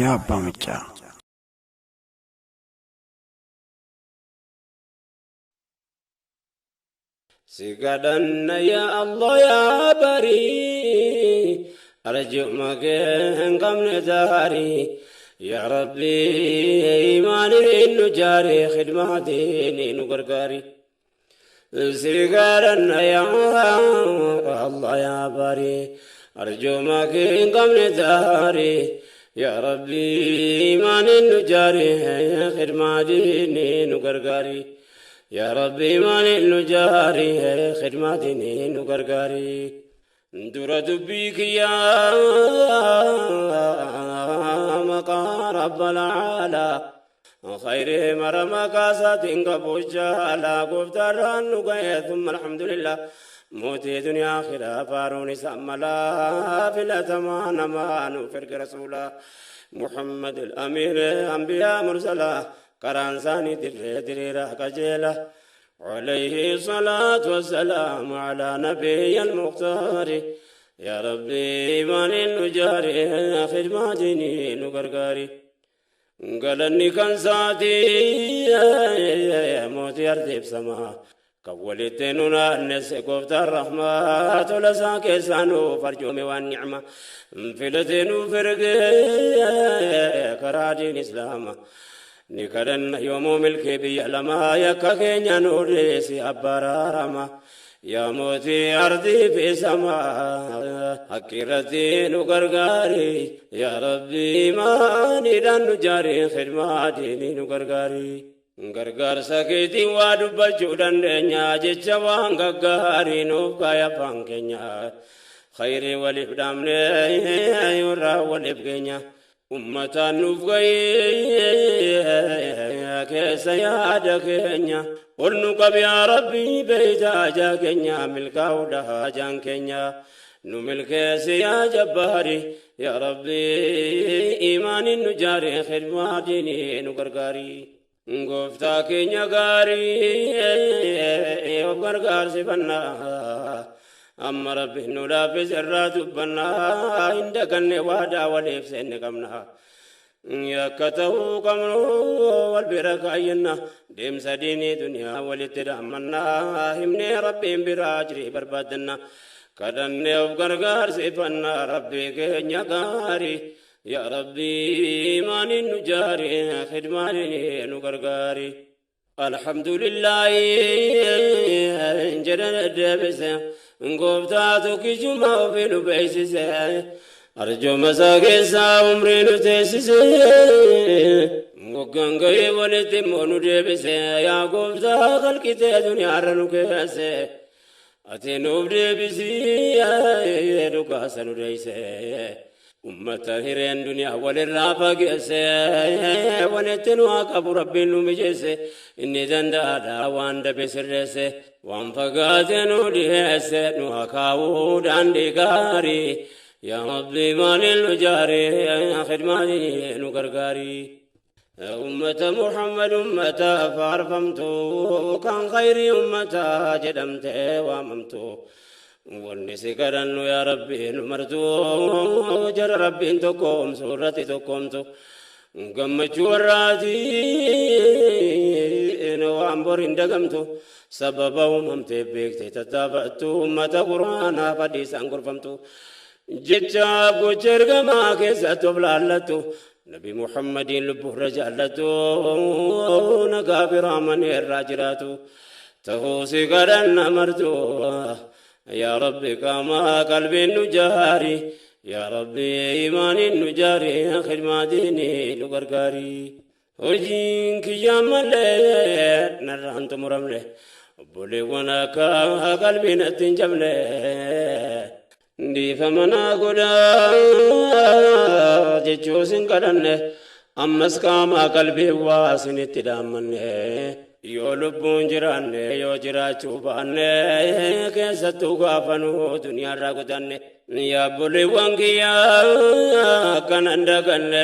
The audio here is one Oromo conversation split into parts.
Raayyaa Abbaa Maccaa. Si kadhanna yaa Allah yaa barii, arjuma kee hin qabne daarii. Yaa Rabbi imaaniin nu jaari, khidmaatiin nu gargaari. Si kadhanna yaa Allah yaa barii, arjuma kee hin qabne daarii. Yaa Rabbi imaaniin nu jaari, khidmaatiin nu gargaari. Yaa Rabbi imaaniin nu jaari, khidmaatiin nu gargaari. Dura dubbii kiyyaa maqaa Rabbal Aalaa. Khayrii mara maqaa isaatiin qabu jaalaa gooftaarraan nu ga'e, thumma alhamdulillah. Mootii duniyaa akhiraa faaruun isaa malaa, filatamaa namaa nuuf erga rasuulaa. Muhammad al-Amiir anbiyaa mursalaa, karaan isaanii dirree diriiraa qajeela. عليه الصلاة والسلام على نبي المختار. يا ربي إيمان نجاري، خدماتني نغرغاري. قالني كان ساتي موتي أرتب سما كولت نونا النس قفت الرحمة لسا كيسانو فرجومي والنعمة فلتنو فرق كرادين إسلام. Ni kadhanna yoomuu milkii biyya lamaa, yakka keenya nuu dhiisi abbaraarama. Yaa mootii ardii fi samaa, haqqi irratti nu gargaari. Yaa Rabbi imaaniidhaan nu jaari, khidmaa diinii nu gargaari. Gargaarsa keetiin waa dubbachuu dandeenya, jecha waan gaggaarii nuuf kaaya afaan keenya. Khayrii waliif dhaamne irraa waliif keenya. Ummataan nuuf gahee keessa yaada keenya. Ol nu qabi yaa Rabbi beeyta hajaa keenya, milkaa'uudha hajaan keenya. Nu milkeessi yaa jabbaari. Yaa Rabbi imaaniin nu jaari, khidmaa diinii nu gargaari. Gooftaa keenya gaarii of gargaarsifannaa. Amma Rabbi nu laaffise irraa dubbannaa, hin daganne waadaa waliif seenne qabna. Yakka ta'uu qabnu wal bira kaayyanna, deemsa diinii duniyaa walitti dhaammannaa, himnee Rabbiin biraa ajirii barbaaddanna. Kadhannee of gargaarsifannaa Rabbii keenya gaarii. Yaa Rabbi imaaniin nu jaari, khidmaaniin nu gargaari. Alhamdulillahi jedhan deebise, gooftaa tokkichuma ofii nu beeksise. Arjooma isaa keessaa umrii nu teessise. Waggaan gahee walitti immoo nu deebise. Yaa gooftaa kalqitee duniyaarra nu keesse. Ati nuuf deebisii dhugaasa nu deeyse. Ummata hireen duniyaa walirraa fageesse, walitti nu haa qabu Rabbiin nu mijeesse. Inni danda'aadha waan dabe sirreesse, waan fagaate nu dhiyeesse, nu haa kaa'uu daandii gaarii. Yaa Rabbi maaliin nu jaari, khidmaanii nu gargaari. Ummata Muhammad, ummata faarfamtu, kan khayrii ummata jedhamtee waamamtu. Wanni si kadhannu yaa Rabbi nu martu, jara Rabbiin tokkoomsu irratti tokkoomtu. Gammachuu warraatiin waan bor hin dagamtu, sababa uumamteef beektee tattaafattu, ummata quraanaa fadhiisaan gorfamtu. Jecha gocha ergamaa keessatti of laallattu, Nabi Muhammadiin lubbuurra jaallattu, nagaa biraamanii irraa jiraatu. Ta'uu si kadhanna martu. Yaa Rabbi qaamaa qalbiin nu jaari. Yaa Rabbi imaaniin nu jaari, khidmaa diinii nu gargaari. Hojiin kiyyaa malee narraan xumuramne. Obboleewwan akka qalbiin natti hin cabne. Dhiifama naa godhaa jechuu sin kadhanne. Ammas qaamaa qalbii waa isinitti dhaammanne. Yoo lubbuun jiraanne, yoo jiraachuu baanne, keessattuu gaafanuu duniyaarraa kutanne. Yaa obboleewwan kiyyaa akkanan daganne,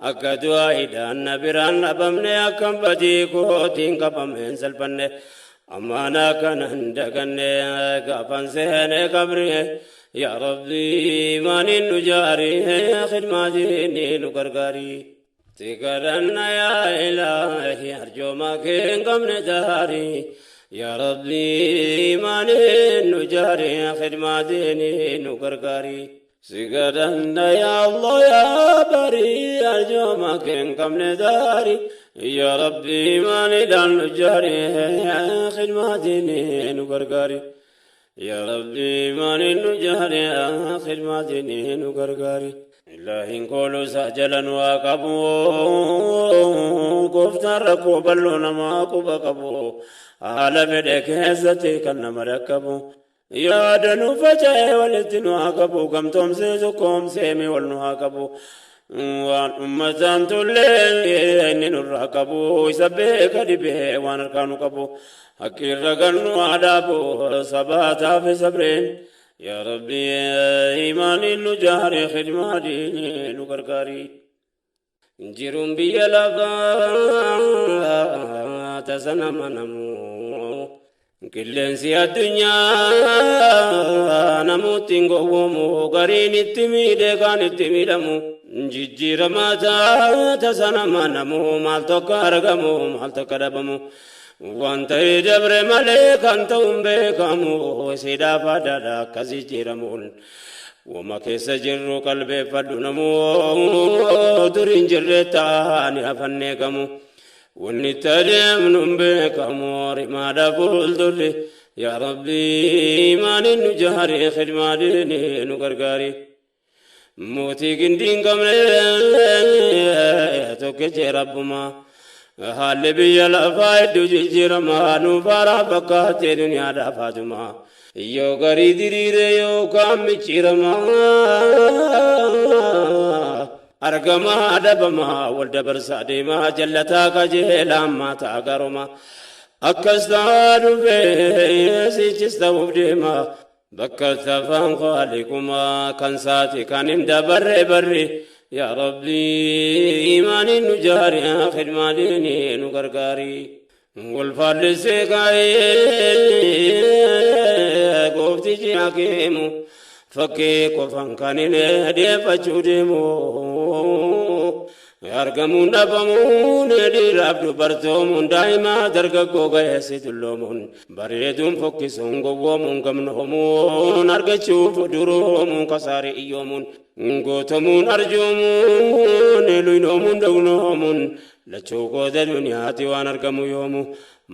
akka du'aayiidhaan na biraan dhabamne, akkam badii kootiin qabameen salphanne. Ammaan akkanan daganne gaafan seene qabri. Yaa Rabbi imaaniin nu jaari khidmaa diinii nu gargaari. Si kadhanna yaa Ilaahi arjooma kee hin qabne daari. Yaa Rabbi imaaniin nu jaari khidmaa diinii nu gargaari. Si kadhanna yaa Allah yaa bari arjooma kee hin qabne daari. Yaa Rabbi imaaniidhaan nu jaari khidmaa diinii nu gargaari. Yaa Rabbi imaaniin nu jaari khidmaa diinii nu gargaari. Ilaahiin kooluu isaa jalan waa qabu, gooftaan rakkoo bal'oo namaa quba qabu, haala fedhe keessatti kan nama dhaqqabu. Yaada nu faca'ee walitti nu haa qabu, gamtoomsee tokkoomsee mi wal nu haa qabu. Waan ummataan tollee inni nurraa qabu, isa beeka dhibee waan harkaa nu qabu. Hakkiirra kan nu haa dhaabu sabaataa fi sabreen. Yaa Rabbi imaaniin nu jaari khidmaa diinii nu gargaari. Jiruun biyya lafaa tasa nama namu. Qilleensi addunyaa namooti hin gowwoomu, gariin itti miidhee kaan itti miidhamu. Jijjiiramaa tasa nama namu, maal tokko argamu maal tokko dhabamu. Waan ta'ee dabre malee kan ta'u hin beekamu, siidhaaf adaadha akkas jijjiiramuun. Wama keessa jirru qalbeeffadhu namu, duriin jirre taa'anii hafannee gamu. Wanni itti adeemnu hin beekamu, rimaadha fuuldurri. Yaa Rabbi imaaniin nu jaari khidmaa diinii nu gargaari. Mootii gindii hin qabne tokkichi Rabbuma. Haalli biyya lafaa hedduu jijjiiramaa, nuuf haaraa fakkaatee duniyaadhaaf haatuma. Yoo garii diriire yookaan micciiramaa, argamaa dhabamaa wal dabarsaa deemaa, jallataa qajeelaa maataa garuma. Akkas ta'aa dhufee sichis ta'uuf deema. Bakka tafaan qaaliqumaa kan saati kan hin dabarre barri. Yaa Rabbi imaaniin nu jaari khidmaa diinii nu gargaari. Wal faallisee kaa'ee gooftichi hakiimu, fakkii qofaan kan hin deeffachuu deemu. Argamuun dhabamuun, dhiiraaf dubartoomuun, daa'ima dargaggoo ga'eessi dulloomuun, bareeduun fokkisuun, gowwoomuun, gamnoomuun, argachuuf duroomuun, kasaarii iyyoomuun, gootomuun, arjoomuun, luynoomuun, dognoomuun, lachuu qooda duniyaati waan argamu yoomu.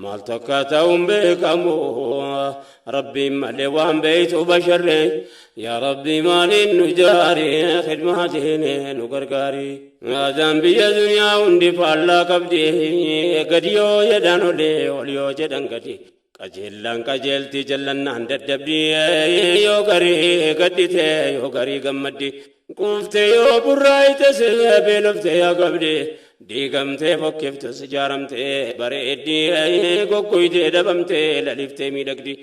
Maal tokko ta'uun beekamu, Rabbiin malee waan beeytu basharree. Yaa Rabbi maaliin nu jaari khidmaa diinii nu gargaari. Aadaan biyya duniyaa hundi faallaa qabdi, gadi yoo jedhan olee, ol yoo jedhan gadi. Qajeellaan qajeelti, jallannaan daddabdi, yoo garii gaddite yoo garii gammaddi. Quuftee yoo burraayite beeloftee yaa qabdi. Diigamtee fokkiftus ijaaramtee bareeddi, goggoytee dhabamtee laliftee miidhagdi.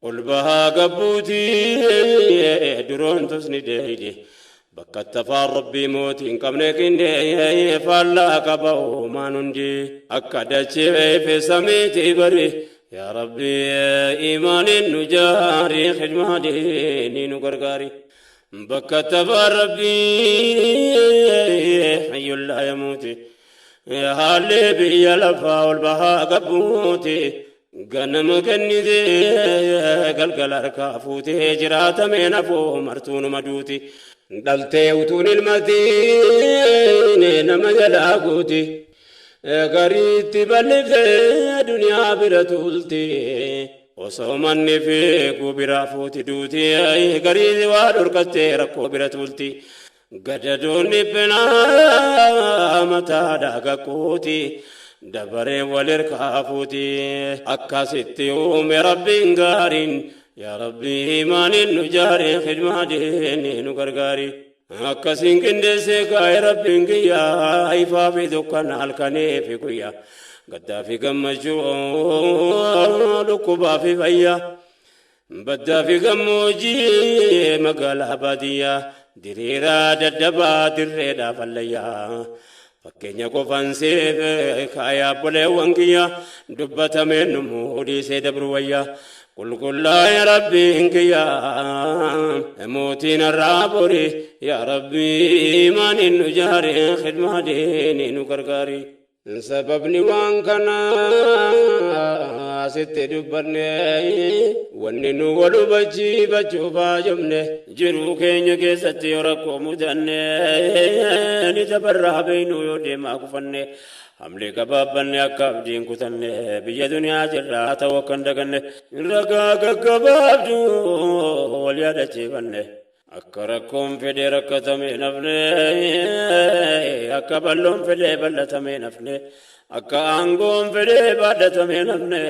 Ol bahaa gabbuutii duroontus ni deeydi. Bakka tafaan Rabbii mootii hin qabne qindee faallaa qaba uumaan hundi. Akka dachee fi samiitii bari. Yaa Rabbi imaaniin nu jaari khidmaa diinii nu gargaari. Bakka tafaan Rabbii hayyul laa yamuuti. Haalli biyya lafaa ol bahaa gabbuuti. Ganama kennitee galgala harkaa fuutee jiraatamee nafuu martuunuma duuti. Dhaltee utuun ilmatiin nama jalaa guuti. Gariitti bal'iftee duniyaa bira tuulti. Osoo manni fiiguu biraa fuuti duuti. Garii waa dhorkattee rakkoo bira tuulti. Gadadoon dhiphinaa mataadhaa gakkuuti. Dabaree wal hirkaa fuuti. Akkasitti uume Rabbiin gaariin. Yaa Rabbi imaaniin nu jaari khidmaa diinii nu gargaari. Akkasiin qindeessee kaa'e Rabbiin kiyyaa, ifaa fi dukkana, halkanii fi guyyaa. Gaddaa fi gammachuu, dhukkubaa fi fayyaa. Baddaa fi gammoojjii, magaalaa baadiyyaa, diriiraa daddabaa, dirreedhaaf allayyaa. Fakkeenya qofaan siif kaayaa obboleewwan kiyya, dubbatameen nu dhiisee dabru wayyaa. Qulqullaa'e Rabbiin kiyyaa mootiin irraa bori yaa Rabbi imaaniin nu jaare khidmaa diinii nu gargaari. Sababni waan kanaa sitti dubbanne wanni nu wal hubachiifachuuf haajomne jiruu keenya keessatti yoo rakkoo mudanne ni tabarraa beeynu yoo deemaa kufanne hamlee gabaabbanne akka abdiin kutanne biyya duniyaa jirraa ta'uu akka hin daganne ragaa gaggabaabdu wal yaadachiifanne. Akka rakkoon fedhee rakkatame nafne, akka bal'oon fedhee bal'atame nafne, akka aangoon fedhee baadhatame nafne,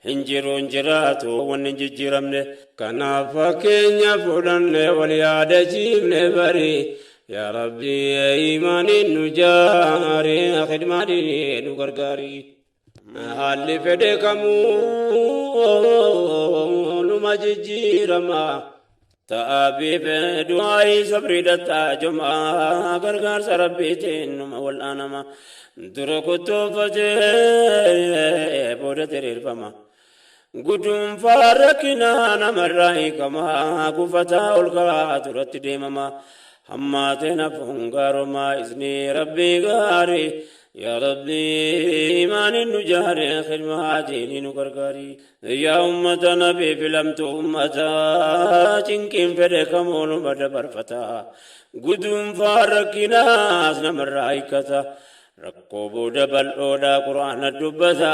hin jiru hin jiraatu wanni hin jijjiiramne. Kanaaf fakkeenya fudhanne wal yaadachiifne bari. Yaa Rabbi imaaniin nu jaari khidmaa diinii nu gargaari. Haalli fedhe kamuu numa jijjiirama. Ta'aabii du'aayii sabrii dattaa jumaa gargaarsa Rabbiitiin numa wal'aanama. Dura kuttuuffatee booda diriirfama. Guduunfaa rakkinaa namarraa hiikama. Gufataa ol ka'aa duratti deemama. Hammaateen hafuun gaarumaa iznii Rabbii gaarii. Yaa Rabbi imaaniin nu jaare khidmaa diinii nu gargaari. Yaa ummata nabii filamtu ummata cinqiin fedhe kamuu numa dabarfata. Guduunfaa rakkinaas namarraa hiikkata. Rakkoo booda bal'oodha quraana dubbata.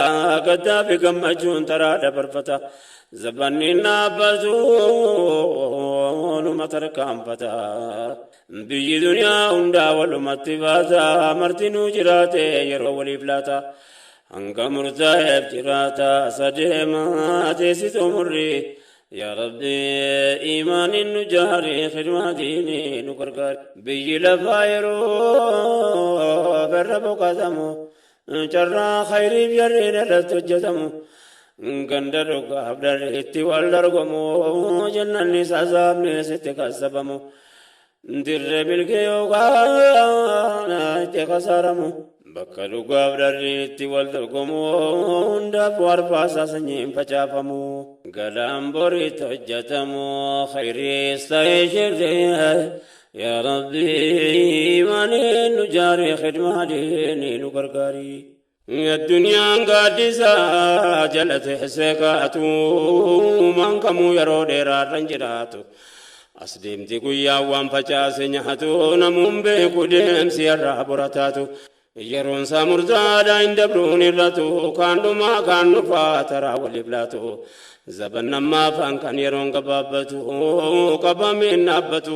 Gaddaa fi gammachuun taraa dabarfata. Zabanni dhaabbatu numa tarkaanfata. Biyyi duniyaa hundaa walumatti baata. Martinuu jiraate yeroo waliif laata. Hanga murtaa'eef jiraata sadeema teessitu murri. Yaa Rabbi imaaniin nu jaari khidmaa diinii nu gargaari. Biyyi lafaa yeroo berra boqotamu carraa khayriif jarriin irratti hojjetamu. Ganda dhugaaf dharri itti wal dargomu jannanni sasaabni sitti kasabamu. Dirree milkee yookaan itti kasaaramu. Bakka dhugaaf dharri itti wal dorgomu hundaaf warfaasaa sanyiin facaafamu. Galaan boriitti hojjetamu khayriis ta'ee shirree. Yaa Rabbi imaaniin nu jaari khidmaa diinii nu gargaari. Addunyaan gaaddisa jala teessee kaatu maan kamuu yeroo dheeraarran jiraatu. As deemti guyyaa waan facaase nyaatu namuun beeku deemsi irraa borataatu. Yeroon isaa murtaadha hin dabruun irratu kaan dhumaa kaan dhufaa taraa waliif laatu. Zaban ammaa afaan kan yeroon gabaabbatu qabameen dhaabbatu.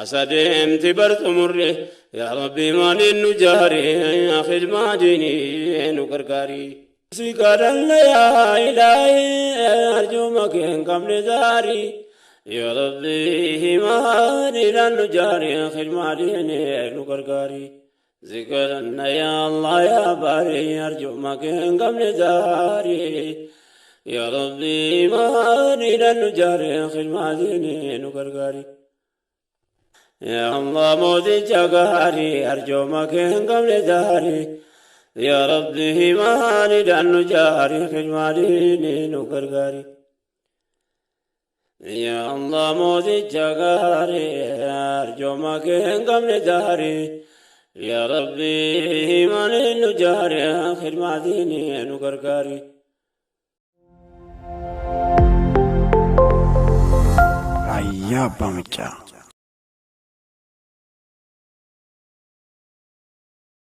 As adeemti barxumurre yaa Rabbi maaliin nu jaari khidmaa diinii nu gargaari. Si kadhanna yaa ilaahi arjuma kee hin qabne gaarii. Yaa Rabbi maaliidhaan nu jaari khidmaa diinii nu gargaari. Si kadhanna yaa Allah yaa baarii arjuma kee hin qabne gaarii. Yaa Rabbi maaliidhaan nu jaari khidmaa diinii nu gargaari. Yaa Allah mooticha gaarii arjooma kee hin qabne gaarii. Yaa Rabbi maaliidhaan nu jaari khidmaa diinii nu gargaari. Yaa Allah mooticha gaarii arjooma kee hin qabne gaarii. Yaa Rabbi maaliin nu jaari khidmaa diinii nu gargaari. Raayyaa Abbaa Maccaa.